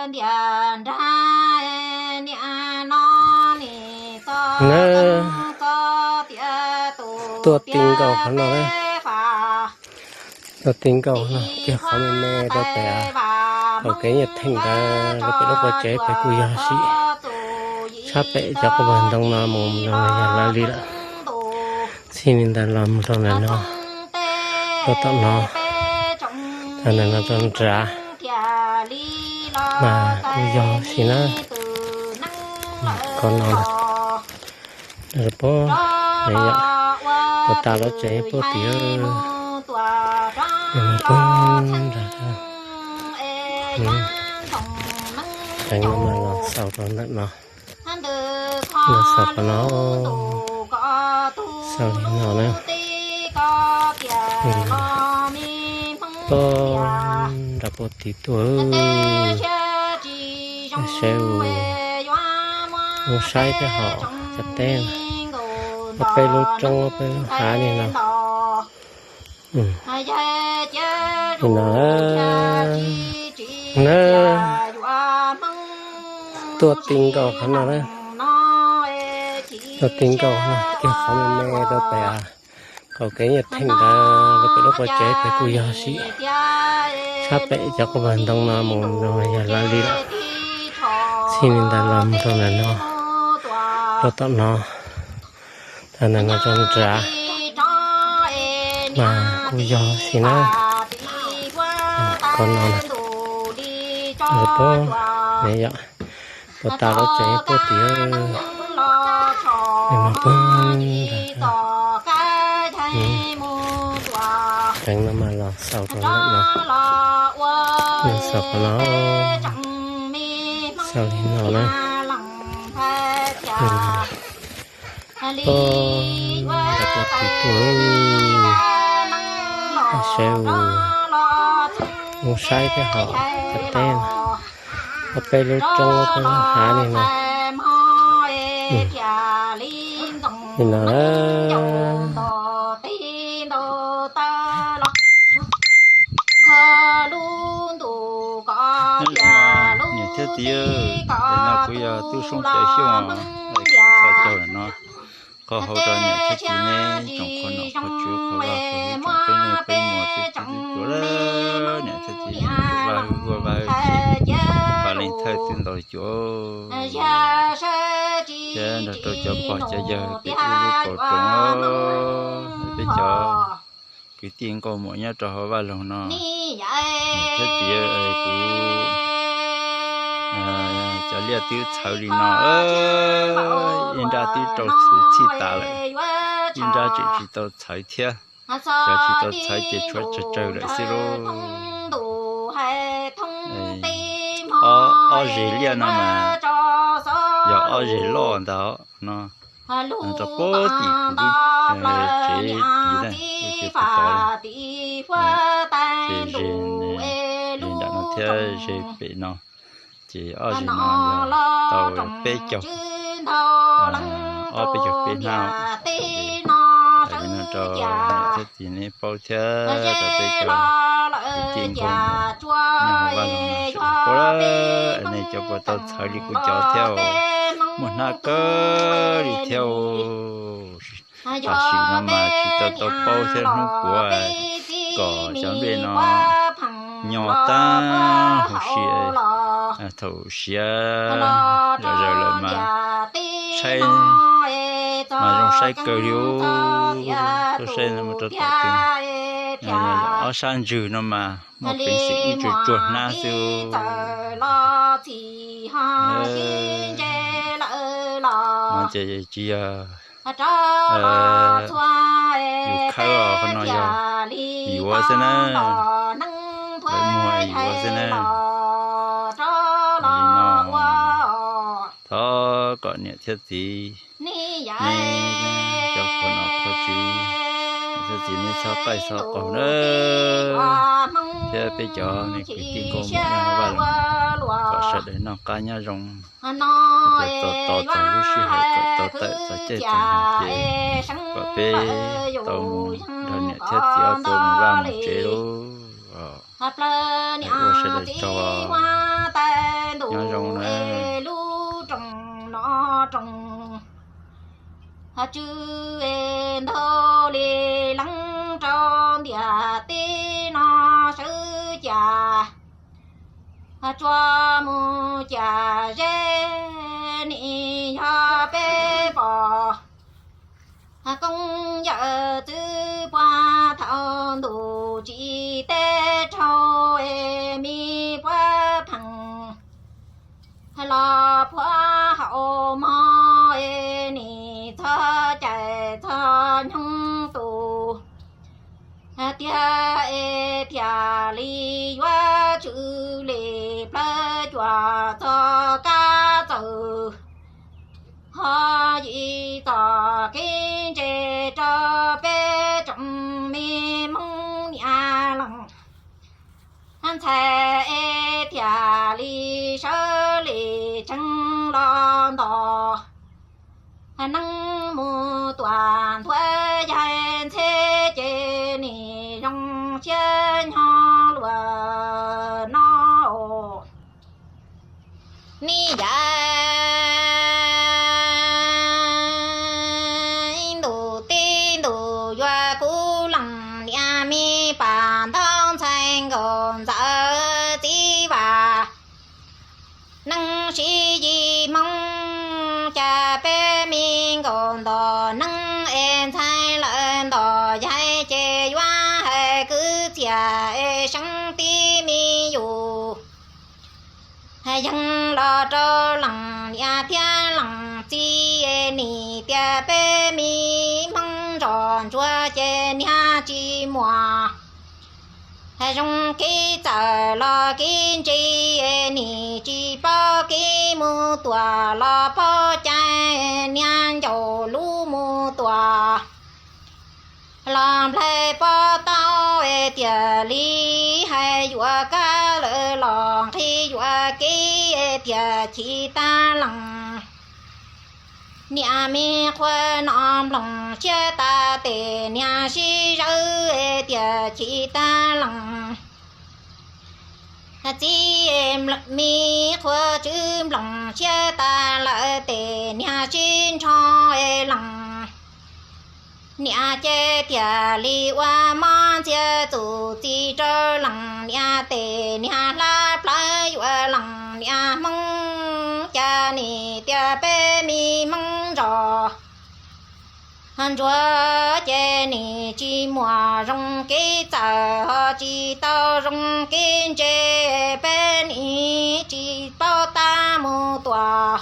Nab, tuaj ti nkaus qhov no na. Tuaj ti nkaus no kiag qhov me me rau pem, thaum kev nyiaj theej ntawd rau pem lub qhov tsev pem kuj yog sim tshab pem cov quas pag ntoo no mus rau yog lawv li lawm. Txij li ntawd los mus rau ntawm no, rau tom no, rau ntawm no rau nrad mas kuj yog sim na. Qhov no, puag, puag tas lub tsev puag tim, puag nrad, teev no mas los xaus rau ntawm no, los xaus qhov no, xaus li no na. Puag nrad puag tim tuaj, saib, mus saib thiab hom cov teb, ob peb lub roob ob peb lub hav li no. Li no na, tuaj ti nkaus qhov no na. Tuaj ti nkaus no kiag qhov me me rau pem, thaum kev nyiaj theej ntawd rau pem lub qhov tsev pem kuj yog sim tshab pem cov quas pag ntoo no mus rau yog lawv li lawm. Txij li ntawd los mus rau ntawm no, rau tom no, rau ntawm no rau nrad mas kuj yog sim na. Qhov no, puag, yog, puag tas lub tsev puag tim, puag nrad, teev no mas los xaus rau ntawm no, los xaus qhov no, xaus li no na. Puag nrad puag tim tuaj, saib, mus saib thiab hom cov teb, ob peb lub roob ob peb lub hav li no. Li no na. Niam thiab txiv, ntawm no kuv yog Tub Soob Caiv Xyooj os, txog caug lawm no. Qhov hauv rau niam thiab txiv neb tsoom qhua nom qhua tswv qhua vaj qhua tsev tsoom peb neej peb muam tub tub cuav, niam thiab txiv tsoom vaj hwj huam vaj hwj chim, pab leej thawj txwj ntau cuav, thiab nrog rau cov pog cov yawg peb ub lub kaum roos, peb cov kwv tij nkauj muam nyob rau hauv vaj loog no. Niam thiab txiv, kuv cov liaj twb txhawv li no, ib nrab twb rau txhuv txhij tas lawm, ib nrab tseem tsis tau txhawv thiab. Cov tsis tau txhawv ces tshuav tsawg tsawg lawm xwb lauj. Ob zes liaj no mas yog ob zes loj ntag no. Rau puag tim kuv lub tsev tid na, kuv tsev puag tod, ces zes, zes nram no thiab zes pem no, ces ob zes no yog tau peb caug, ob peb caug peb hnab. Ces no rau niam thiab txiv neb paub thiab rau peb cov kwv tij nkauj muam nyob hauv vaj loog no sawv daws paub, nej cov puas tau txhawv li kuv cov thiab, muaj hnab kawg li thiab. Tam sim no mas tsis tau tau paub thiab hnub puav kom cov nplej no nyo tag huv si, thaum siav zom zaws lawm mas saib mas zoo saib kawg li. Tuaj saib no mus rau tom twg, ob sab ntswg no mas muaj peev xwm ib tsuag tsuag hnab xwb. No ces tsis yog yus khawb os, qhov no yog yuav xwb na, lawv muag yuav xwb na. Li no thov kom niam thiab txiv, neb cov qhua nom qhua tswv, niam thiab txiv neb txhob qaij txhob qaug na, thiab peb cov me kwv tij nkauj muam nyob hauv vaj loog kom sawv daws noj qab nyob zoo, txog txog lub sij hawm kom tau tawm txog caij txog nyoog ces kom peb tau mus nrog niam thiab txiv ob tug mus vaj mus tsev lauj. Ua sawv daws tsaug. tus es lub rooj no rooj tswv es ntau li leej rau ntiaj teb no sawv cas tsuas mus cas zeb nim yog peb pom koob yawm txwv puag thaum ntuj tsim teb raug es me puab pheej los puag hauv mog es nim txog caij txog nyoog tus tiag es thiaj li yuav tswv li plawv cuam txog kab txawm ho yim txoj kev ntse rau peb tsoom me Hmoob niam leej ntxhais es thiaj li sawv li tseeb los nto neeb mus tuam ntuav yaig ntxheb ces nim zoo siab nyob luaj no. Neb yam ntuj teb ntuj yuav kuv leej niam me pam ntaub ntxhais nkauj ntxawm txiv vam neeb sib yig Hmoob cas peb me nkauj nto neeb es ntxhais lawm nto yaig ces yuav hais kwv txhiaj es seev tib me yus yeeg los rau leej niam thiab leej txiv es nim tias peb me Hmoob nrog ntsuag ces niag tsis muaj zoo kev txawm los kev ntse es nim tsis paub kev mus tuam los paub cai niag ncaus lub mus tuam los nplaig pob tau es tiag li hais yuav kab lawm los nqhis yuav kev es tiag chim tag leej niam me qhua no nplooj siab tas tes niag sib zawv es tiag chim tag leej txiv me qhua tswv nplooj siab tas lawm tes niag sib nrho es leej niam ces tiag li ua mob ntxhias txuj ci rau leej niam tes niag hlab plawv yuav leej niam Hmoob cas nim tias peb me Hmoob nrog ntsuag ces nim tsis muaj zoo kev txawm ho tsis tau zoo kev ntse peb nim tsis paub tab mus tuam